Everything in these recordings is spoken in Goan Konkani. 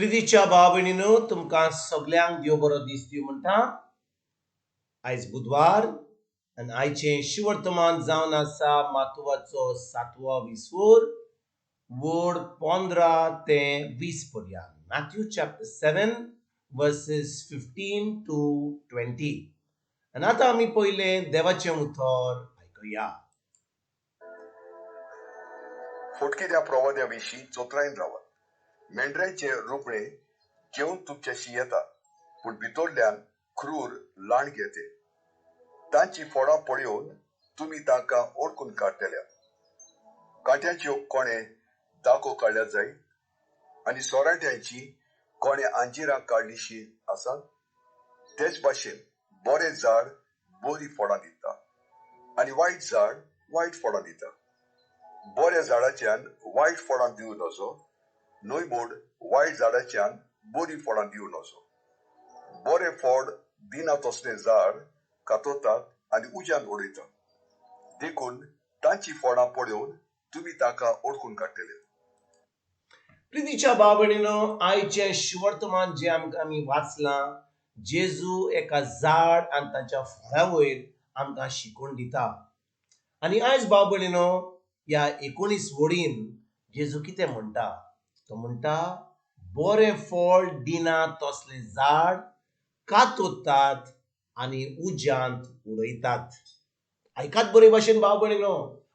प्रितीच्या भाव भयणीनो, तुमकां सगल्यांक देव बरो दीस दिवं म्हणटा. आयज बुधवार आनी आयचें शिवर्तमान जावन आसा मातुवाचो सातवो विसवोर, वड 15 ते 20 पर्यंत. Matthew chapter 7 verses 15 to 20. आनी आतां आमी पयलें देवाचें उतर आयकुया. फटकिऱ्या प्रवाद्या विशीं चोत्रायन रावात. मेंढऱ्यांचे रुपणे घेवन तुमच्याशी येता, पूण भितरल्यान क्रूर लांडगे ते. तांची फोडां पळोवन तुमी तांकां ओळखून काडटल्या. कांट्यांच्यो कोणे दाको काडल्या जाय आनी सोराट्यांची कोणे आंजिरां काडलीशी आसा. तेच भाशेन बरें झाड बरी फळां दिता आनी वायट झाड वायट फळां दिता. बऱ्या झाडाच्यान वायट फळां दिवं नजो, न्हय म्हूण वायट झाडाच्यान बरी फळां दिवं नजो. बरें फळ दिना तसलें झाड कातरतात आनी उज्यान उडयतात. देखून तांची फळां पळोवन तुमी ताका ओळखून काडटले. प्रितीच्या भाव भयणीनो, आयचें शिवर्तमान जें आमकां आमी वाचलां, जेजू एका झाड आनी ताच्या फळा वयर आमकां शिकोवन दिता. आनी आयज भाव भयणीनो, ह्या 19 वडीन जेजू कितें म्हणटा? तो म्हणटा, बरें फळ दिना तसलें झाड कातरतात आनी उज्यांत उडयतात. आयकात बरे भाशेन भाव भयणीनो,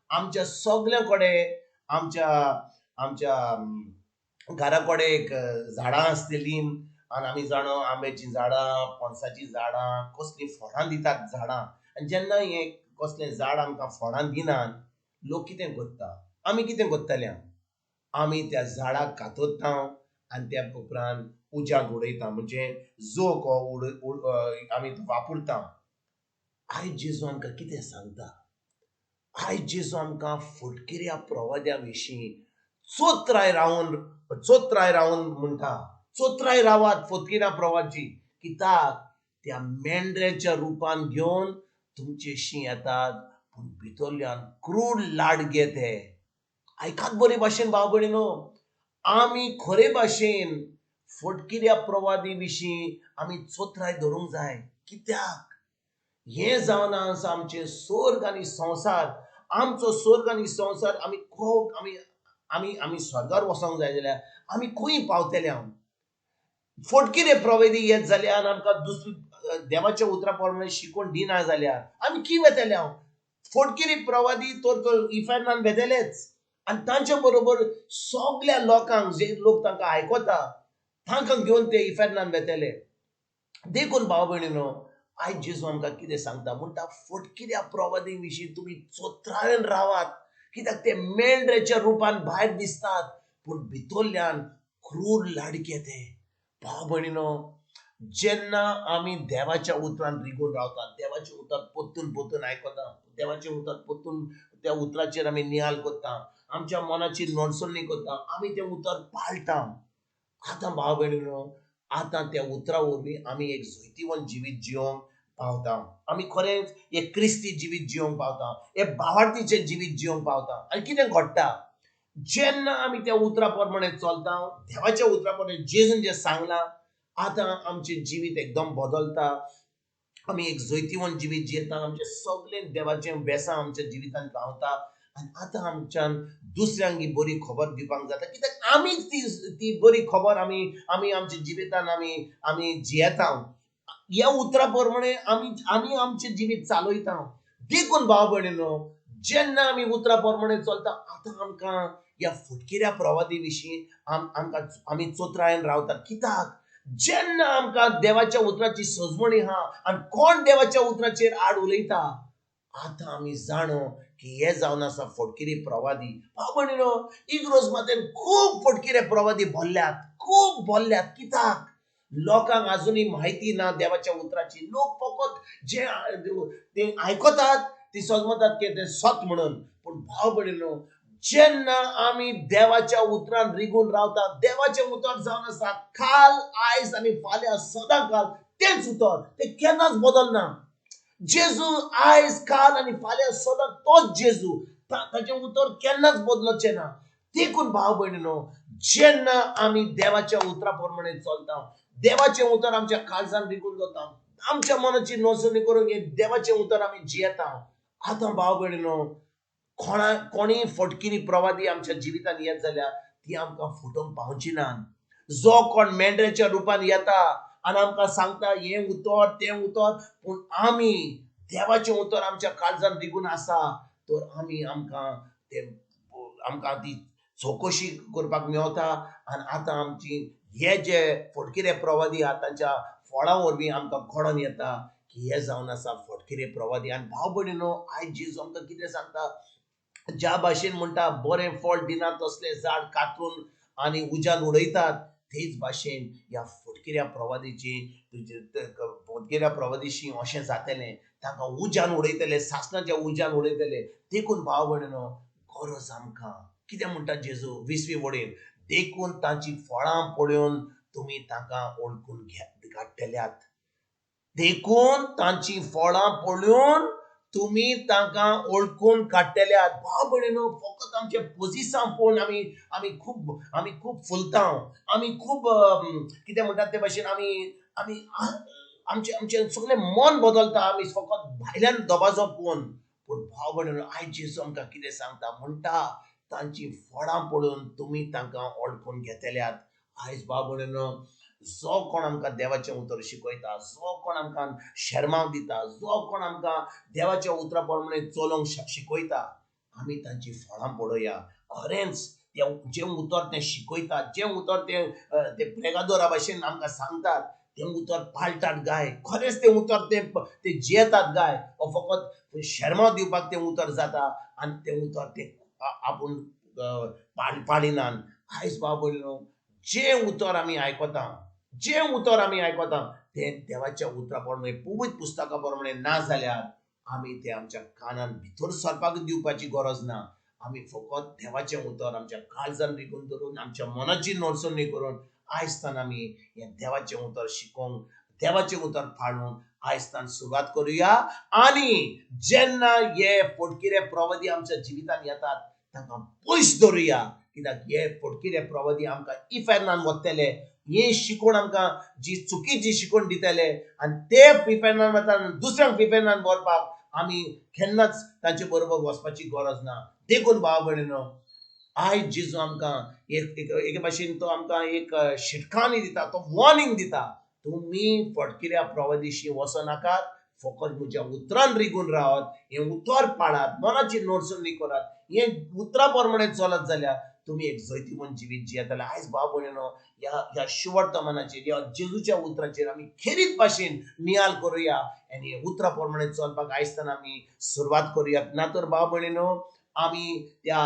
आमच्या सगल्यां कडेन, आमच्या आमच्या घरा कडेन एक झाडां आसतलीं आनी आमी जाणो आंब्याचीं झाडां, पणसाचीं झाडां कसलीं फळां दितात झाडां. आनी जेन्ना हें कसलें झाड आमकां फळां दिनात, लोक कितें करता? आमी कितें करतले? आमी त्या झाडाक कातरता आनी त्या उपरांत उज्यांत उडयता, म्हणजे जोक हो आमी वापरता. आयज जेजू आमकां कितें सांगता? आयज जेजू आमकां फटकिऱ्या प्रवाद्या विशीं चोत्राय रावन म्हणटा, चोत्राय रावात फटकिऱ्या प्रवाची. कित्याक त्या मेंढऱ्याच्या रुपान घेवन तुमचेशी येतात, पूण भितरल्यान क्रूर लाडगे ते. आयकात बरे भाशेन भाव भयणीनो, आमी खरे भाशेन फटकिऱ्या प्रवादी विशीं आमी चोत्राय धरूंक जाय. कित्याक हें जावन आसा आमचें स्वर्ग आनी संवसार. आमचो स्वर्ग आनी संवसार आमी खूब आमी आमी आमी स्वर्गार वचोंक जाय जाल्यार आमी खंय पावतले? हांव फटकिरे प्रवादी येत जाल्यार आमकां दुसरी देवाच्या उतरा प्रमाणे शिकोवन दिना जाल्यार आमी खंय वेतले? हांव फटकिरी प्रवादी तर इफेर्नान वेतलेच. आनी तांचे बरोबर सगल्या लोकांक, जे लोक तांकां आयकता तांकां घेवन ते इफेर्नान वेतले. देखून भाव भयणीनो, आयज जेजू आमकां कितें सांगता? म्हणटा, फटकिऱ्या प्रवादी विशीं तुमी चोत्रायेन रावात. कित्याक ते मेंढऱ्याच्या रुपान भायर दिसतात, पूण भितरल्यान क्रूर लाडके ते. भाव भयणीनो, जेन्ना आमी देवाच्या उतरान रिगून रावतात, देवाचें उतर परतून परतून आयकता, देवाचें उतर परतून त्या उतराचेर आमी नियाळ करता, आमच्या मनाची नडसणी करता, आमी तें उतर पाळटा. आतां भाव भयणीनो, आतां त्या उतरा वरवीं आमी एक जैतिवंत जिवीत जिवंक पावता. आमी खरेंच एक क्रिस्ती जिवीत जिवंक पावता, एक भावार्थीचें जिवीत जिवंक पावता. आनी कितें घडटा? जेन्ना आमी त्या उतरा प्रमाणे चलता, देवाच्या उतरा प्रमाणे जेजून जें सांगलां, आतां आमचें जिवीत एकदम बदलता. आमी एक जैतिवंत जिवीत जियेता, आमचें सगळें देवाचें बेसां आमच्या जिवितांत गावता. आनी आतां आमच्यान दुसऱ्यांक ही बरी खबर दिवपाक जाता. कित्याक आमीच ती ती बरी खबर आमी आमी आमच्या जिवितान आमी आमी जियेता. ह्या उतरा प्रमाणे आमी आमी आमचें जिवीत चालयता. देखून भाव भयणीनो, जेन्ना आमी उतरा प्रमाणे चलता, आतां आमकां ह्या फटकिऱ्या प्रवादी विशीं आमकां आमी चोत्रायेन रावतात. कित्याक जेन्ना आमकां देवाच्या उतराची सजमणी आहा आनी कोण देवाच्या उतराचेर आड उलयता, आतां आमी जाणो की हे जावन आसा फटकिरी प्रवादी. भाव भयणीनो, इग्रोज मातेन खूब फटकिरे प्रवादी भरल्यात, खूब भरल्यात. कित्याक लोकांक आजुनूय म्हायती ना देवाच्या उतराची. लोक फकत जे ते आयकतात ती समजतात की तें सत म्हणून. पूण भाव भयणीनो, जेन्ना आमी देवाच्या उतरान रिगून रावता, देवाचें उतर जावन आसा काल, आयज आनी फाल्यां सदां काल तेंच उतर, तें केन्नाच बदलना. जेजू आयज, काल आनी फाल्यां सदां तोच जेजू, ताचें उतर केन्नाच बदलचें ना. देखून भाव भयणीनो, जेन्ना आमी देवाच्या उतरा प्रमाणे चलता, देवाचें उतर आमच्या काळजान रिगून जाता, आमच्या मनाची नोंदणी करून हे देवाचें उतर आमी जियेता. आतां भाव भयणीनो, कोणा कोणीय फटकिरी प्रवादी आमच्या जिवितान येत जाल्यार ती आमकां फटोवंक पावची ना. जो कोण मेंढऱ्याच्या रुपान येता आनी आमकां सांगता हें उतर तें उतर, पूण आमी देवाचें उतर आमच्या काळजान रिगून आसा तर आमी आमकां ते आमकां ती चवकशी करपाक मेवता. आनी आतां आमची हे जे फटकिरे प्रवादी आहा तांच्या फळां वरवीं आमकां कळोन येता की हे जावन आसा फटकिरे प्रवादी. आनी भाव भयणीनो, आयज जेजू आमकां कितें सांगता, ज्या भाशेन म्हणटा बरें फळ दिना तसलें झाड कातरून आनी उज्यान उडयतात, तेच भाशेन ह्या फटकिऱ्या प्रवादीची फटकिऱ्या प्रवादीशी अशें जातलें, तांकां उज्यान उडयतले, सासणाच्या उज्यान उडयतले. देखून भाव भयणीनो, गरज आमकां कितें म्हणटा जेजू 20वी वळीन, देखून तांची फळां पळोवन तुमी तांकां वळखून काडटल्यात. देखून तांची फळां पळोवन तुमी तांकां वळखून काडटल्यात. भाव भयणीनो, फकत आमचे पोजिसां पळोवन आमी आमी खूब आमी खूब फुलता, आमी खूब कितें म्हणटात ते भाशेन आमी आमी आमचें आमचें सगळें मन बदलता, आमी फकत भायल्यान दबाजो पळोवन. पूण भाव भयणीनो, आयज जेजू आमकां कितें सांगता, म्हणटा तांची फळां पळोवन तुमी तांकां वळखून घेतल्यात. आयज भाव भयणीनो, जो कोण आमकां देवाचें उतर शिकयता, जो कोण आमकां शेरमांव दिता, जो कोण आमकां देवाच्या उतरा प्रमाणे चलोवंक शिकयता, आमी तांची फळां पळोवया. खरेंच तें जें उतर तें शिकयतात, जें उतर तें ते प्रेगादोरा भाशेन आमकां सांगतात, तें उतर पाळटात गाय, खरेंच तें उतर तें ते जियेतात गाय, हो फकत शेरमांव दिवपाक तें उतर जाता आनी तें उतर तें आपूण पाळिनात. आयज भाव भयणीनो, जें उतर आमी आयकता, जें उतर आमी आयकता तें देवाच्या उतरा प्रमाणे, पवित्र पुस्तका प्रमाणे ना जाल्यार आमी तें आमच्या कानान भितर सरपाक दिवपाची गरज ना. आमी फकत देवाचें उतर आमच्या काळजान रिगून धरून, आमच्या मनाची नडसणी करून आयजतान आमी हें देवाचें उतर शिकोवंक, देवाचें उतर पाळूंक आयजतान सुरवात करुया. आनी जेन्ना हे फटकिरे प्रवादी आमच्या जिवितान येतात तांकां पयस दवरुया, कित्याक हे फटकिरे प्रवादी आमकां इफेर्नान वतले, ही शिकवण आमकां जी चुकीची शिकवण दितले आनी ते इफेर्नान वता दुसऱ्यांक इफेर्नान व्हरपाक आमी केन्नाच तांचे बरोबर वचपाची गरज ना. देखून भाव भयणीनो, आयज जेजू आमकां एक एके भाशेन तो आमकां एक शिटकावणी दिता, तो वॉर्निंग दिता, तुमी फटकिऱ्या प्रवादीशी वचनाकात, फकत म्हज्या उतरान रिगून रावात, हें उतर पाळात, मनाची नडसणी करात, हें उतरा प्रमाणे चलत जाल्यार तुमी एक जैतिवंत जिवीत जियेतले. आयज भाव भयणीनो, ह्या ह्या शुवर्तमानाचेर, ह्या जेजूच्या उतराचेर आमी खेरीत भाशेन नियाल करुया आनी उतरा प्रमाणे चलपाक आयजताना आमी सुरवात करुया. ना तर भाव भयणीनो, आमी त्या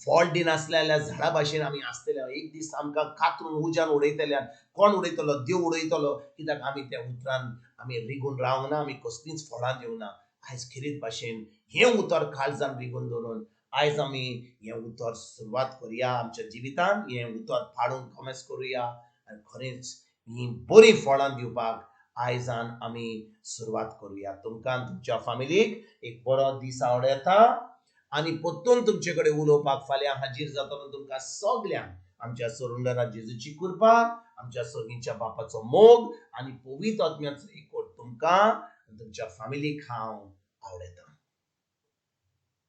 फळ दिनासलेल्या झाडा भाशेन आमी आसतले. एक दीस आमकां कातरून उज्यान उडयतले. कोण उडयतलो? देव उडयतलो, कित्याक आमी त्या उतरान आमी रिगून रावना, आमी कसलींच फळां दिवना. आयज खेरीत भाशेन हें उतर काळजान रिगून दवरून आयज आमी हें उतर सुरवात करुया आमच्या जिवितान, हें उतर पाडून कॉमेस करुया आनी खरेंच हीं बरीं फळां दिवपाक आयजान आमी सुरवात करुया. तुमकां तुमच्या फामिलीक एक बरो दीस आवडता आनी परतून तुमचे कडेन उलोवपाक फाल्यां हाजीर जातलो. तुमकां सगल्यांक आमच्या सरुंडरा जेजूची कृपा, आमच्या सर्गीच्या बापाचो मोग आनी पवित्र आत्म्याचो एकवट तुमकां तुमच्या फामिलीक हांव आवडटा.